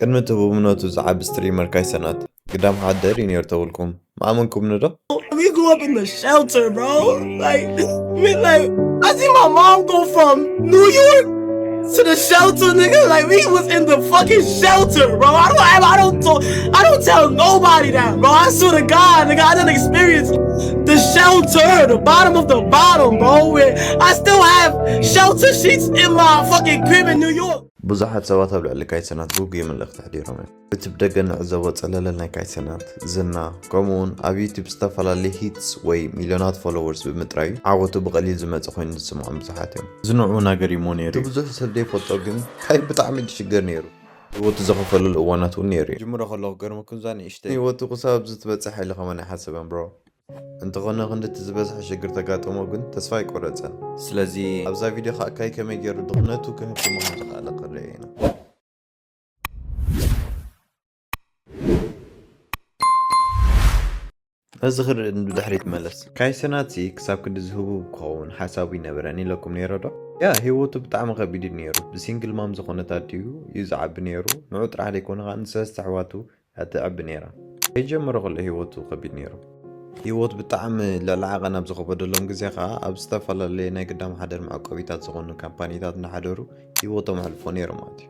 ቅድሚ እቲ ብእምነቱ ዝዓቢ ስትሪመር ካይሰናት ግዳም ሓደር እዩ ነይሩ ተብልኩም ምኣመንኩምኒ ዶ? We grew up in the shelter, bro. Like, we, like, I see my mom go from New York to the shelter, nigga. Like, we was in the fucking shelter, bro. I don't, I, I don't, talk, I don't tell nobody that, bro. I swear to God, nigga, I done experienced the shelter, the bottom of the bottom, bro. Where I still have shelter sheets in my fucking crib in New York. ብዙሓት ሰባት ኣብ ልዕሊ ካይሰናት ግጉይ መልእኽቲ ኣሕዲሮም እዮም። እቲ ብደገ ንዕዘቦ ጸለለ ናይ ካይሰናት ዝና፣ ከምኡውን ኣብ ዩቲዩብ ዝተፈላለዩ ሂትስ ወይ ሚልዮናት ፎሎወርስ ብምጥራዩ ዓወቱ ብቐሊል ዝመጽእ ኮይኑ ዝስምዖም ብዙሓት እዮም። እዚ ንዕኡ ናገር እዩሞ ነይሩ እቲ እዩ። ብዙሕ ሰብ ዘይፈልጦ ግን ካይ ብጣዕሚ ድሽገር ነይሩ። ህይወቱ ዘኸፈለሉ እዋናት እውን ነይሩ እዩ። ጅምሮ ከለኹ ገርመኩም እዛ ንእሽተይ ህይወቱ ክሳብ ኣብዚ ትበጽሕ ኢለ ከማን ኣይሓሰበን ብሮ። እንተኾነ ክንድቲ ዝበዝሐ ሽግር ተጋጠሞ ግን ተስፋ ኣይቆረጸን። ስለዚ ኣብዛ ቪድዮ ከኣ ካይ ከመይ ገይሩ ድኽነቱ ከህብትሞ ከም ዝኸኣለ ክንርኢ ኢና። ነዚ ክርኢ ንድሕሪት መለስ። ካይ ሰናትሲ ክሳብ ክንድዚ ህቡብ ክኸውን ሓሳቡ ይነበረን ኢለኩም ነይረ ዶ? ያ ህይወቱ ብጣዕሚ ከቢድ እዩ ነይሩ። ብሲንግል ማም ዝኾነት ኣዲኡ እዩ ዝዓቢ ነይሩ። ንዑ ጥራሕ ዘይኮነ ከኣ ንሰለስተ ኣሕዋቱ እትዕቢ ነይራ። ከይጀመረ ከሎ ህይወቱ ከቢድ ነይሩ። ህይወት ብጣዕሚ ልዕሊ ዓቐን ኣብ ዝኸበደሎም ግዜ ከኣ ኣብ ዝተፈላለየ ናይ ግዳም ሓደር መዕቆቢታት ዝኾኑ ካምፓኒታት እናሓደሩ ህይወቶም ኣሕልፎ ነይሮም ማለት እዩ።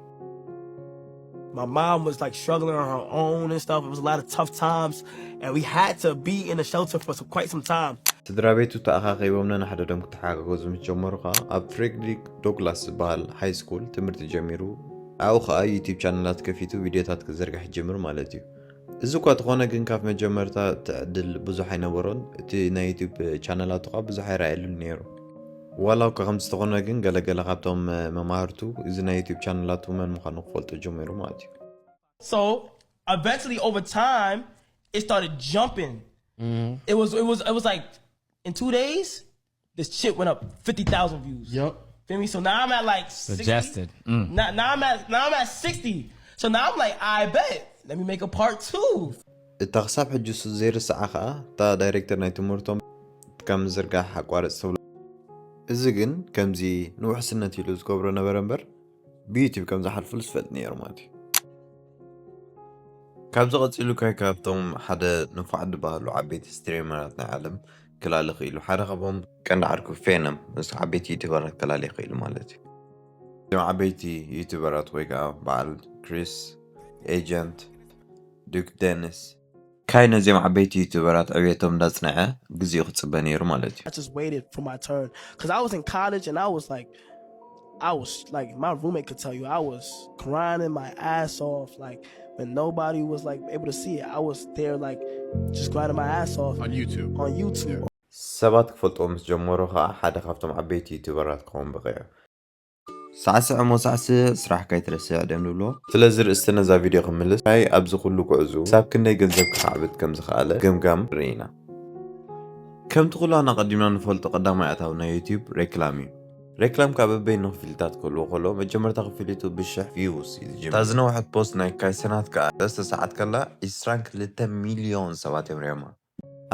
My mom was like struggling on her own and stuff. It was a lot of tough times, and we had to be in a shelter for some, quite some time. ስድራ ቤቱ ተኣኻኺቦም ነንሓደዶም ክተሓጋገዙ ምስ ጀመሩ ከኣ ኣብ ፍሬድሪክ ዶግላስ ዝበሃል ሃይ ስኩል ትምህርቲ ጀሚሩ ኣብኡ ከኣ ዩቲብ ቻነላት ከፊቱ ቪድዮታት ክዝርግሕ ይጅምር ማለት እዩ። እዚ እኳ ተኾነ ግን ካብ መጀመርታ እቲ ዕድል ብዙሕ ኣይነበሮን፣ እቲ ናይ ዩቲብ ቻነላቱ ከኣ ብዙሕ ኣይረኣየሉን ነይሩ። ዋላ እኳ ከምዚ ተኾነ ግን ገለገለ ካብቶም መማህርቱ እዚ ናይ ዩቲብ ቻነላቱ መን ምዃኑ ክፈልጡ ጀሚሩ ማለት እዩ። So eventually, over time, it started jumping. It was it was it was like in two days, this shit went up fifty thousand views. Yep. Feel me? So now I'm at like sixty. Suggested. Mm. Now, now I'm at now I'm at sixty. So now I'm like, I bet. Let me make a part two. እታ ክሳብ ሕጂ እሱ ዘይርስዓ ከኣ እታ ዳይሬክተር ናይ ትምህርቶም ካብ ምዝርጋሕ ኣቋርጽ ትብሎ። እዚ ግን ከምዚ ንውሕስነት ኢሉ ዝገብሮ ነበረ እምበር ብዩቲብ ከም ዝሓልፍሉ ዝፈልጥ ነይሩ ማለት እዩ። ካብዚ ቀጺሉ ካይ ካብቶም ሓደ ንፉዓት ዝበሃሉ ዓበይቲ ስትሪመራት ናይ ዓለም ክላሊ ክኢሉ። ሓደ ካብኦም ቀንዲ ዓርኩ ፌነም ምስ ዓበይቲ ዩቱበራት ክላሊ ክኢሉ ማለት እዩ። እዞም ዓበይቲ ዩቱበራት ወይ ከዓ በዓል ክሪስ ኤጀንት ዱክ ደኒስ ካይ ነዚኦም ዓበይቲ ዩቱበራት ዕብየቶም እንዳጽንዐ ግዚኡ ክጽበ ነይሩ ማለት እዩ። I just waited for my turn because I was in college and I was like, I was like, my roommate could tell you I was grinding my ass off, like, when nobody was like able to see it. I was there like just grinding my ass off On YouTube. on YouTube. ሰባት ክፈልጥዎ ምስ ጀመሩ ከዓ ሓደ ካብቶም ዓበይቲ ዩቱበራት ክኸውን በቂዑ። ሳዕስዕ እሞ ሳዕስዕ፣ ስራሕ ካይትረስዕ ደም ንብሎ። ስለዚ ርእስቲ ነዛ ቪድዮ ክምልስ፣ ካይ ኣብዚ ኩሉ ጉዕዙ ክሳብ ክንደይ ገንዘብ ክኻዕብት ከም ዝኸኣለ ገምጋም ርኢና። ከምቲ ኩላና ቀዲምና ንፈልጦ ቀዳማይ ኣታዊ ናይ ዩቲዩብ ሬክላም እዩ። ሬክላም ካብ በበይኑ ክፍሊታት ክህልዎ ከሎ መጀመርታ ክፍሊቱ ብሽሕ ቪውስ እዩ ዝጅምር። እታ ዝነውሐት ፖስት ናይ ካይሰናት ከኣ ሰለስተ ሰዓት ከላ ዒስራን ክልተ ሚልዮን ሰባት እዮም ሪኦማ።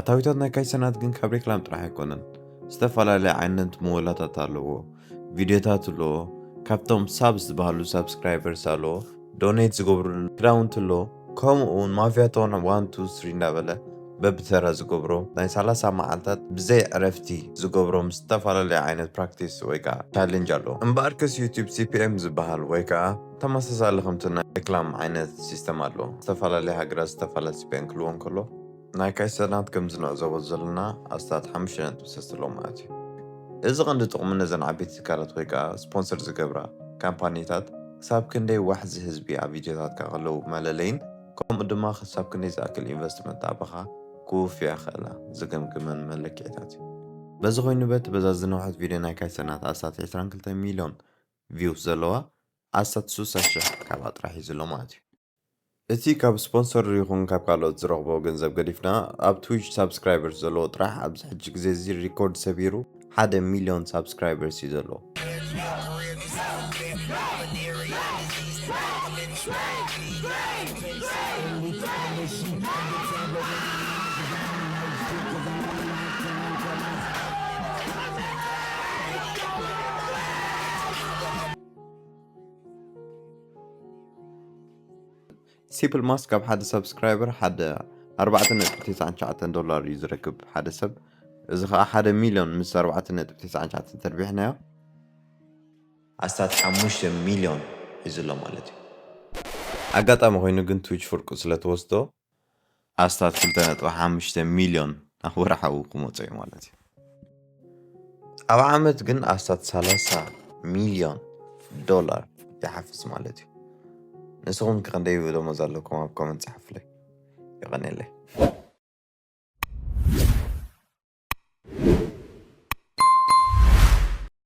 ኣታዊታት ናይ ካይሰናት ግን ካብ ሬክላም ጥራሕ ኣይኮነን። ዝተፈላለየ ዓይነት ምወላታት ኣለዎ። ቪድዮታት ኣለዎ። ካብቶም ሳብስ ዝበሃሉ ሳብስክራይበርስ ኣለዎ። ዶኔት ዝገብሩሉ ክዳውንቲ ኣለዎ። ከምኡ እውን ማፍያቶን ዋን ቱ ስሪ እንዳበለ በብተራ ዝገብሮ ናይ ሰላሳ መዓልታት ብዘይ ዕረፍቲ ዝገብሮም ዝተፈላለየ ዓይነት ፕራክቲስ ወይ ከዓ ቻሌንጅ ኣለዎ። እምበኣርከስ ዩቲዩብ ሲፒኤም ዝበሃል ወይ ከዓ ተመሳሳሊ ከምቲ ናይ ሬክላም ዓይነት ሲስተም ኣለዎ። ዝተፈላለየ ሃገራት ዝተፈላለየ ሲፒኤም ክልዎ እንከሎ ናይ ካይሰናት ከም ዝንዕዘቦ ዘለና ኣስታት ሓሙሽተ ነጥቢ ሰለስተ ኣለዎ ማለት እዩ። እዚ ቀንዲ ጥቕሚ ነዘን ዓበይቲ ትካላት ወይ ከዓ ስፖንሰር ዝገብራ ካምፓኒታት ክሳብ ክንደይ ዋሕዚ ህዝቢ ኣብ ቪድዮታትካ ከለዉ መለለይን ከምኡ ድማ ክሳብ ክንደይ ዝኣክል ኢንቨስትመንት ኣባኻ ክውፍያ ክእላ ዝገምግመን መለክዒታት እዩ። በዚ ኮይኑ በቲ በዛ ዝነውሐት ቪድዮ ናይ ካይሰናት ኣስታት ዒስራን ክልተ ሚልዮን ቪውስ ዘለዋ ኣስታት ስሳ ሽሕ ካብኣ ጥራሕ እዩ ዘሎ ማለት እዩ። እቲ ካብ ስፖንሰር ይኹን ካብ ካልኦት ዝረኽቦ ገንዘብ ገዲፍና ኣብ ትዊች ሳብስክራይበርስ ዘለዎ ጥራሕ ኣብዚ ሕጂ ግዜ እዚ ሪኮርድ ሰቢሩ ሓደ ሚልዮን ሳብስክራይበርስ እዩ ዘለዎ። ሲምፕል ማስ ካብ ሓደ ሳብስክራይበር ሓደ ኣርባዕተ ነጥቢ ትስዓን ትሽዓተን ዶላር እዩ ዝረክብ ሓደ ሰብ። እዚ ከዓ ሓደ ሚሊዮን ምስ ኣርባዕተ ነጥቢ ትስዓን ትሽዓተን ተርቢሕናዮ ኣስታት ሓሙሽተ ሚሊዮን እዩ ዘሎ ማለት እዩ። ኣጋጣሚ ኮይኑ ግን ትዊች ፍርቁ ስለ ትወስዶ ኣስታት ክልተ ነጥቢ ሓሙሽተ ሚሊዮን ኣብ ወርሓዊ ክመጾ እዩ ማለት እዩ። ኣብ ዓመት ግን ኣስታት ሰላሳ ሚሊዮን ዶላር ይሓፍስ ማለት እዩ። ንስኹም ከ ክንደይ ደሞዝ ኣለኩም ኣብ ኮመንት ጸሓፉለይ። የቐንየለይ።